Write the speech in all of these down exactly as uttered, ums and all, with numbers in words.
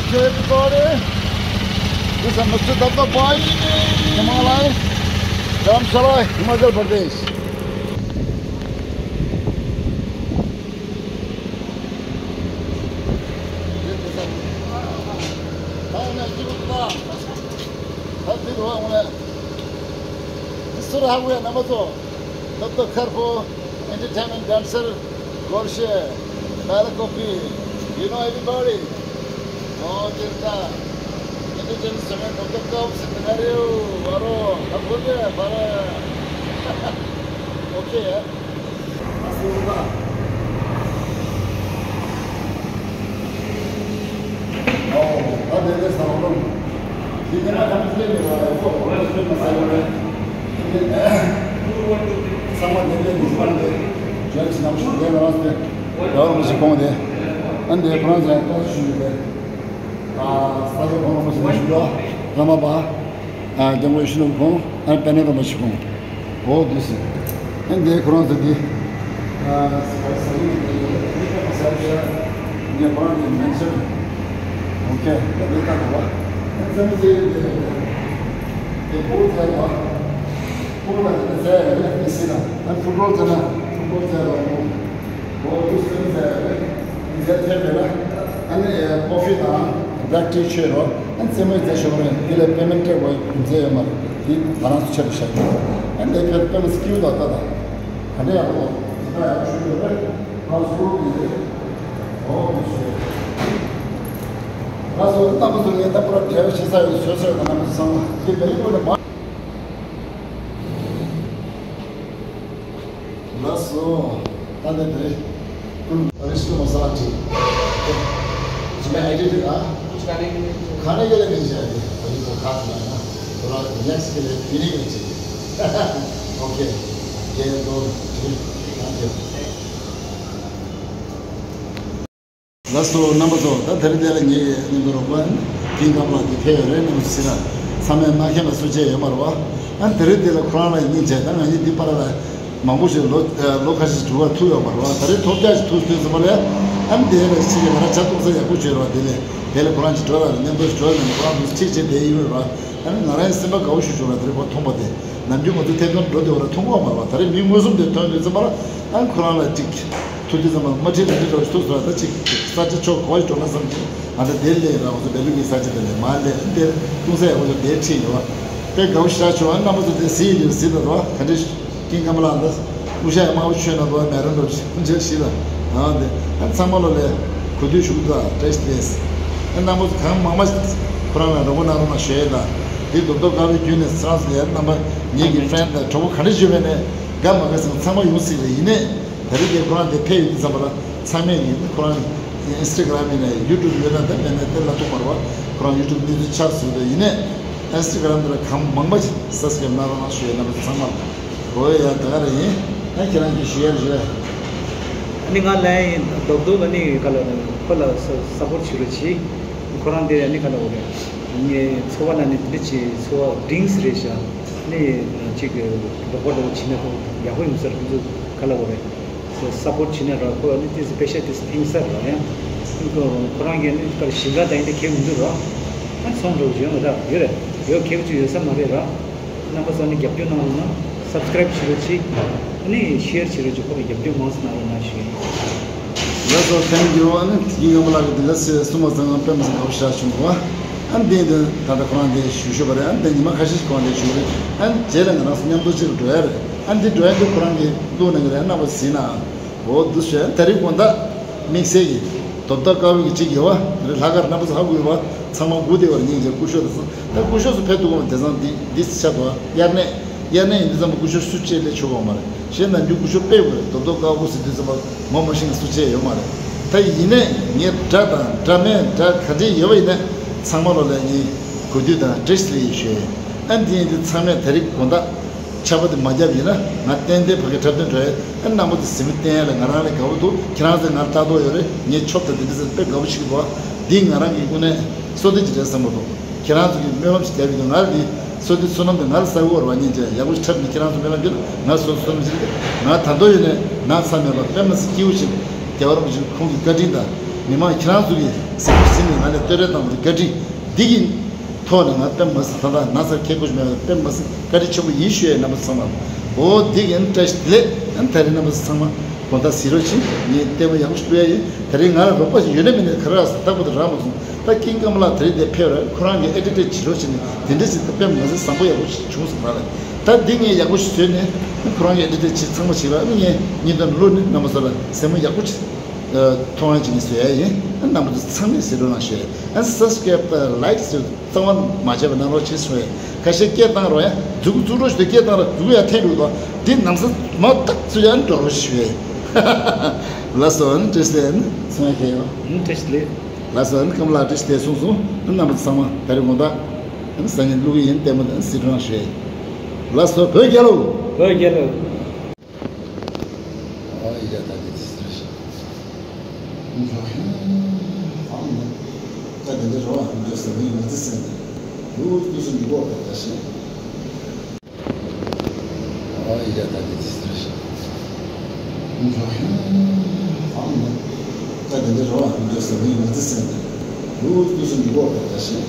Okay, everybody. This is Mister Datta Bhai, Himalaya, Dharamshala, Himachal Pradesh. This is how we are, number two. Datta Kharpo, entertainment dancer, Gorshe, Balakopi, you know everybody. Oh, Jirta. Entertainment, Datta Kharpo, Scenario, Varo, Kharpo, Varo. Okay, yeah. ཨ། ས་སྐྱ་ཁོང་རིན་པོ་ཆེ་ཞུ་ཡོད། བླ་མ་པ། ཨ། སྐྱབས་མགོན་ཡིད་བཞིན་ནོར་བུ་ཁོང་། ཨ། དཔལ་ལྡན་རིན་པོ་ཆེ་ཁོང་། འོ་འདི་སི། ཨ། འདི་ཁོ་རང་ཚོ་འདི། ཨ། ས་ས་ཡིན་འདི་ཁོ་རང་ཚོ་འདི་མེན་ཤན། ཨོ་ཁེ། ད་འདི་ལྟ་བུ་བ། ཨ། ཚེ་མི་ཚེ་ཡི་འདི། འདི་བོད་ཚེ་བ། བོད་ལ་འདི་ཚེ་ཡི་འདི་སི་ན། ཨ། ཕུ་ཊོལ་ཚེ་ན། ཕུ་ཊོལ་ཚེ་བ། འོ་འདི་སི་ཚེ་ཡི། འདི་ཚེ་ཕེབས་པས་ན། ཨ་ནི་ཀོ་ཕི་དང་བྷེག་ཊི་མཆོད་རོགས། ཨ་ནི་རྩེད་མོའི་རྫས་ཤོག་རེད། འདི་ལ་པེ་མེན་ཊི་སྤྲད་དགོས་རྒྱུ་མཚན་ཡོད་མ་རེད། འདི་ང་རང་ཚོ་ཆེད་དུ་བཞག་གི་རེད། ཨ་ནི་འདི་ཕེབས་པེ་མེན་ཊི་སི་ཀིའུ་དང་ལྟ་དང་། ག་འདྲ་ཡག་པོ་འདུག་ད་ཡག་པོ་ཞུ་དགོས་རེད། ང་ཚོ་ཀོ་ཕི་རེད། ཨོ་ཞུ། ང་ཚོ་རྣམ་པ་ཚོ་ངས་ད་པུ་ར་འབྲེལ་བ་བྱེད་ས་ཡོད། བཟོས་ས་ཡོད། རྣམ་པ་ཚོ་ཚང་མ་འདི་བེ་རི་གུ་ཌི་མ། ལགས་སོ། ད་ལྟ་དེ་རེད། ཀུན་རེ་སུ་མ་ས་ཅི། ཅི་མ་ཨེ་ཌི་ཊི་ཨ། ཁ་ནས་ཀྱི་ལས་མི་བྱེད་ཡ་དེ། ཨ་ནི་ཁོ་ཁ་ཚ་ན་ཁོ་ལ་ནེག་སི་ཊི་ཀྱི་ལས་མི་རིགས་ལ་བྱེད། ཨོ་ཁེ། རྒྱལ་དོ་ཅི། ཐེང་ཀྱུ། ལགས་སོ། རྣམ་པ་ཚོ། ད་དེ་རིང་འདི་ལ་ངེད་ཀྱི་སྙིང་པོ་རོགས་པ་ཀིང་ཀམ་ལགས་འདི་ཕེབས་ཡོད་རེད། རྣམ་པ་ཚོ་ཟེར་ན་ཚང་མས་མ་མཁྱེན་པ་སུ་གཅིག་ཡོད་མ་རེད་བ། ཨ་ནི་དེ་རིང་འདི་ལ་ཁོ་རང་ལ་སྙིང་རྗེ། ད་ང་གཉིས་འདི་བར་ལ་མང་པོ་ཞིག་ལོ་ལོ་ཁ་ཤས་ཐུག་པ་ཐུག་ཡོད་མ་རེད་བ། ད་རེས་ཐོག་བརྒྱ་ཞིག་ཐུག་ཐུག་ཙམ་པ་ལ། ཨ་ནི་དེ་ལ་ཕྱི་རྒྱལ་ང་རང་ཇ་བཏུང་ས་ཡག་པོ་བྱོས་རེད་བ། དེ་ལས་དེ་ལས་ཁོ་རང་གཅིག་འགྲོ་ལ་མཉམ་དུ་འགྲོ་ནས་ཁོ་རང་ཚོ་ཅིག་བྱས་བསྡད་ཡོད་རེད་བ། ཨ་ནི་ང་རང་སེམས་པ་དགའ་བོ་ཞིག་བྱུང་ར། དེ་རིང་ཁོ་མཐོང་པ་དེ། ནམ་རྒྱུན་ང་ཚོ་ཐད་གཏོང་འགྲོ་བདེ་བ་ར་མཐོང་གི་ཡོད་མ་རེད་བ། ད་རེས་མི་མངོན་སུམ་དེ་ཐོན་དུས་ཙམ་པ་ལ། ཨ་ནི་ཁོ་རང་ལ་ཅིག་ཐུག་དུས་ཙམ་པ་མ་ཁྲིད་རེ་ཁྲིད་འགྲོ་ཞིག་ཐུག་སོང་། ད་ཅིག་ས་ཆ་ཕྱོགས་ག་བ་ཞིག་འགྲོ་ན་བསམ་གྱི། ང་ད་དེར་སླེབས་ར། ང་ཚོ་བེ་ལུ་གི་ས་ཆ་དེ་ལས་མར་སླེབས། ཨ་ནི་དེར་བཏུང་ས་ཡག་པོ་ཞིག་དེར་ཁྲིད་ཡོད་བ། དཔེ་དགའ་བོ་ཞེ་དྲག་བྱུང་། ཨ་ནི་རྣམ་པ་ཚོ་དེ་གཟིགས་ཡོད་དུས་གཟིགས་དང་འགྲོ་བ། ག་འདྲ་ཀིང་ཀམ་ལགས་འདི་དབུ་ཞྭ་ཡང་དམར་པོ་མཆོད་ན་འགྲོ་བ། མེ་རོ་འགྲོ་ཞིག་ཕུན་ཆེར་ཞིག་ལ། ཨ་ནི་དེ་ཨ་ནི་ཚང་མ་ལོ་ལས་གོ་ཐོས་ཞུ་གི་འདུག་བཀྲ་ཤིས་བདེ་ལེགས། ཨ་ནི་རྣམ་པ་ཚོ་གང་མང་མང་ཁོ་རང་ལ་རོགས་པ་གནང་རོགས་གནང་ཞུ་ཡས་དང་། འདི་རྡོག་རྡོག་དཀར་པོའི་བརྒྱུད་ནས་ཚང་ཚོ་ལ། ཨ་ནི་རྣམ་པ་ངེད་ཀྱི་ཕེན་དང་གྲོགས་པོ་ག་འདྲ་ཞིག་ཡོད་པ་ནས་དགའ་མ་དགའ་ཟེར་ན་ཚང་མ་ཡོང་སྲིད་རེད། ཡིན་ནའི་ད་རེས་དེ་ཁོ་རང་དེ་ཕེབས་ཡོང་དུས་ཙམ་པ་ལ། ཚང་མས་ཡིན་ཁོ་རང་ཨིན་སི་ཊ་གྷ་རམ་ཡིན་ནའི་ཡུ་ཊུབ་ཡོད་ན། དེ་མེད་ན་དེ་ལ་ཐུག་མ་རེད་བ། ཁོ་རང་ཡུ་ཊུབ་གནས་ཚུལ་ཆགས་སོང་། དེ་ཡིན་ནའི་ཨིན་སི་ཊ་གྷ་རམ་དེ་ལ་གང་མང་མང་ཞིག་སབ་སི་ཀ་རབ་གནང་རོགས་གནང་ཞུ་ཡས། རྣམ་པ་ཚང་མ་ལ་འོ་ཡ། ད་ག་རེ་ཡིན། ཨ་ཁྱེད་རང་གིས་ཞུ་ཡ་རེད། ཨ་ནི་ང་ལན་ཡིན་རྡོག་རྡོག་ཨ་ནི་ག་ལ་ཁོ་ལ་ས་སཔོར་ཊི་བྱེད་རོགས་གྱིས། ཁོ་རང་དེ་ཨ་ནི་ག་ལ་འོ་རེད། ངའི་འཚོ་བ་ནང་ནས་དེ་འདྲ་བྱས། འཚོ་བ་འབྲིང་ས་རེད་ཤག་ཨ་ནི་ཅིག་རོགས་པ་འདྲ་བོ་བྱས་ན་ཁོ་ཡག་པོ་ཡོང་ས་རེད། ཁོ་ཚོ་ག་ལ་འོ་རེད། སོ་སོ་སཔོར་ཊི་བྱེད་ན་ར། ཁོ་ནི་ཏིས་སི་པེ་ཤལ་ཏིས་ཕིང་ས་ར་ཡང་། ཁོ་ཁོ་རང་གིས་ནི་ཀར་ཞིང་ཁ་དང་དེ་ཁེ་མི་འདུག་ར། ཨ་ཚོང་འགྲོ་བཞིན་ར་ཡོད་རེད། ཡོད་ཁེ་བཅུ་ཡོད་ས་མ་རེད་ར། རྣམ་པ་ཚོ་ནི་རྒྱབ་སྐྱོར་གནང་རོགས་གནང་། སབ་སི་ཀ་རའིབ་བྱེད་རོགས་གྱིས། ཨ་ནི་ཤེར་བྱེད་རོགས་གྱིས། ཁོ་རང་རྒྱབ་སྐྱོར་མང་ཙམ་གནང་རོགས་གནང་ཞུ་ཡིན། ལགས་སོ། ཐེངས་འདིར་ཨ་ནི་དེ་རིང་སྔ་མོ་ལགས་ཀྱིས་འདི་ལ་གསུངས་མ་ཚང་ང་དཔེ་མི་སྲིད་དགའ་པོ་ཞེ་དྲག་བྱུང་འདུག་ཨ་ནི་འདི་འདི་ད་ལྟ་ཁོ་རང་འདི་ཞུ་ཞུ་བ་རེད། ཨ་ནི་འདི་ཉི་མ་ཁ་ཤས་ཤིག་ཁོ་རང་འདི་ཞུ་བ་རེད། ཨ་ནི་རྗེས་ལ་ང་རང་ཚོ་མཉམ་དུ་གཅིག་འགྲོ་ཡ་རེད། ཨ་ནི་འདི་འགྲོ་ཡ་འདི་ཁོ་རང་གིས་བླུགས་གནང་གི་རེད། རྣམ་པ་གཟིགས་ན། འོ་འདུག་ཞུ་ཡ། ད་རེས་དགོང་དག་དམིགས་བསལ་གྱི་རྡོབ་ཐག་དཀར་པོ་གི་གཅིག་ཡོད་བ། དེ་རེད། ལྷག་དཀར་རྣམ་པ་ཚོ་ཧ་གོ་ཡོད་བ། ཚང་མ་སྒུག་བསྡད་པ་རེད། སྙིང་རྗེ། སྐུ་ཞབས་དེ་ཚང་། ད་སྐུ་ཞབས་ཚོ་ཕེབས་འདུག་གམ། དེང་སང་འདི་འདི་ཆགས་འདུག་ཨ། དབྱར་གནས། དབྱར་གནས་ཡིན་དུས་ཙམ་པ་སྐུ་ཞབས་སུ་གཅིག་ལས་ཆོག་གི་མ་རེད། གཞན་ནམ་རྒྱུན་སྐུ་ཞབས་དཔེ་དགོས་རེད། རྡོབ་ཐག་དཀར་པོ་ཟེར་དུས་ཙམ་པ་ངོ་མ་ཤེས་ན་སུ་གཅིག་ཡོད་མ་རེད། ད་ཡིན་ནའི་ངས་འདྲ་དང་འདྲ་མིན་འདྲ་ག་འདྲས་ཡོད་པ་ཡིན་ན་ཚང་མ་ལོ་ལ་ངས་གུས་འདུད་དང་བཀྲ་ཤིས་བདེ་ལེགས་ཞུ་ཡ་ཡིན། ཨ་འདི་ཡིན་དུས་ཚང་མས་ད་རེས་དགོང་དག་ཆར་པ་དེ་མ་བརྒྱབ་ཡིན་ན་ང་ཏན་ཏན་ཕ་གི་འཁྲབ་སྟོན་འགྲོ་ཡ། ཨ་རྣམ་པ་ཚོ་གཟིགས་མོ་བསྟན་ཡ་ལ་ང་རང་ལས་དགའ་པོ་འདུག་ཁྱེད་རང་ཚོས་ང་ལ་ལྟ་རྟོག་ཡོད་རེད། ངས་ཆོབ་དང་དེ་འདྲ་ཚོ་དཔེ་དགའ་པོ་ཞིག་འདུག་འདི་ང་རང་གི་དངོས་གནས་བསོད་བདེ་ཅིག་རེད་བསམ་གྱི་འདུག་ཁྱེད་རང་ཚོ་གིས་སྨོན་ལམ་ཞིག་རྒྱབ་ཡོད་དུས་ང་ལ་འདི་བསོད་བདེ་བསོད་ནམས་དེ་ང་ལ་བསགས་ཡོད་རེད་བ། སྙིང་རྗེ། ཡག་པོ་ཞིག་འཁྲབ་ནས་ཁྱེད་རང་ཚོ་སྨོན་ལམ་རྒྱབ་ན་ང་བསོད་བསོད་ནམས་ཞིག་རེད། ང་ད་དུང་ཡོད་ནས་ན་ཚ་མེད་པ་དཔེ་མི་སྲིད་སྐྱིད་པོ་ཞིག་རྒྱལ་བ་རིན་པོ་ཆེ་ཁོང་གི་བཀའ་དྲིན་དང་མི་མང་ཁྱེད་རང་ཚོ་གིས་གཟིགས་མོ་གཟིགས་ནས་ང་ལ་བསྟོད་ར་བཏང་བ་དེ་བཀའ་དྲིན་འདི་གི་ཐོག་ནས་ང་དཔེ་མི་སྲིད་ད་ལྟ་ན་ཚ་ཁྱད་ཁོ་ཞིག་མེད་པ་དཔེ་མི་སྲིད་བཀའ་དྲིན་ཆེན་པོ་ཡིན་ཞུ་ཡ་ཡིན། རྣམ་པ་ཚང་མ། འོ་འདི་གི་ཨ་ནི་བཀྲ་ཤིས་བདེ་ལེགས། ཨ་ནི་ད་རེས་རྣམ་པ་ཚང་མ་དགོང་དག་གཟིགས་རོགས་གྱིས། ངས་ལྟད་མོ་ཡག་པོ་ཞིག་བསྐུར་ཡ་ཡིན། ད་རེས་ང་ལ་རོགས་པ་ཞིག་ཡོད་ན་མེད་ན་ག་རེ་རག་སོང་། ལྟ་བུ་དེ་རག་མ་སོང་། ད་ཀིང་ཀམ་ལགས་ད་རེས་འདིར་ཕེབས་ར་ཁོ་རང་གིས་ཨེ་ཌི་ཊར་བྱེད་རོགས་བྱས་ནས་དེ་འདྲ་ཞིག་ད་དཔེ་མི་སྲིད་བཟང་པོ་ཡག་པོ་ཞིག་བྱུང་སོང་ར་ལ། ད་འདི་ངས་ཡག་པོ་ཞིག་བཟོས་ནས་ཁོ་རང་གིས་ཨེ་ཌི་ཊར་བྱེད་ཚང་མ་བྱེད་ར། ཨ་ནི་ངས་ཉིན་དང་བླུགས་ནས་རྣམ་པ་ཚོ་ལ་གཟིགས་མོ་ཡག་པོ་ཞིག་མཐོང་ཡ་ཅིག་ནས་བཟོ་ཡ་ཡིན། རྣམ་པ་ཚོ་ཚང་མས་གཟིགས་རོགས་གནང་ཞུ། ཨ་སབ་སི་ཀ་རའིབ་དང་ལའིཀ་ཞུ་རྩ་བ་མ་བརྗེད་པ་གནང་རོགས་ཞེས་ཞུ། ཁ་ཤས་སྐད་བཏང་རོགས་ཡ། མཛུབ་གུ་བཙུགས་རོགས་ཞུ། སྐད་བཏང་རོགས། མཛུབ་གུ་ཡར་འཐེན་འགྲོ་དང་འདི་ནམ་ས་མ་ཐག་ཚུད་ཡ་འགྲོ་རོགས་ཞུ། ལགས་སོ། ཨ་ནི་བཀྲ་ཤིས་བདེ་ལེགས། ཚང་མ་ཁྱེད་ཡོད། ཨ་ནི་བཀྲ་ཤིས་བདེ་ལེགས། ལགས་སོ། ཨ་ནི་ཀམ་ལགས་བཀྲ་ཤིས་བདེ་ལེགས་གསུངས་སོང་། ཨ་ནི་རྣམ་པ་ཚོ་ཚང་མ་ད་རེས་དགོང་དག་ཨ་ནི་སང་ཉིན་བླུག་གི་ཡིན། ལྟད་མོ་དང་གཟིགས་རོགས་གནང་ཞུ། ལགས་སོ། བོད་རྒྱལ་ལོ། བོད་རྒྱལ་ལོ། ཨ་ཡ་ད་དེ་ཚེ་ཟེར་ཞིག་ཨང་ནི་ད་དེ་འདྲ་རོ་ཨ་འདྲ་ཟེར་མི་མི་ཚེ་ཟེར་ནས་ལུས་དུས་སུ་འཇུག་གོ་ད་ད་ཞིག་ཨ་ཡ་ད་དེ་ཚེ་ཟེར་ཞིག་ཨང་ནི་ད་དེ་འདྲ་རོ་ཨ་འདྲ་ཟེར་མི་མི་ཚེ་ཟེར་ནས་ལུས་དུས་སུ་འཇུག་གོ་ད་ད་ཞིག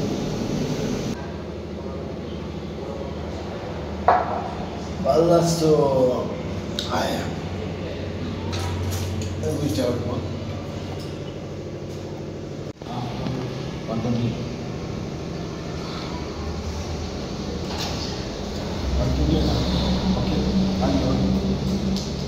Balazo. Ay. Let me tell you. One twenty. One twenty. Okay. Thank you.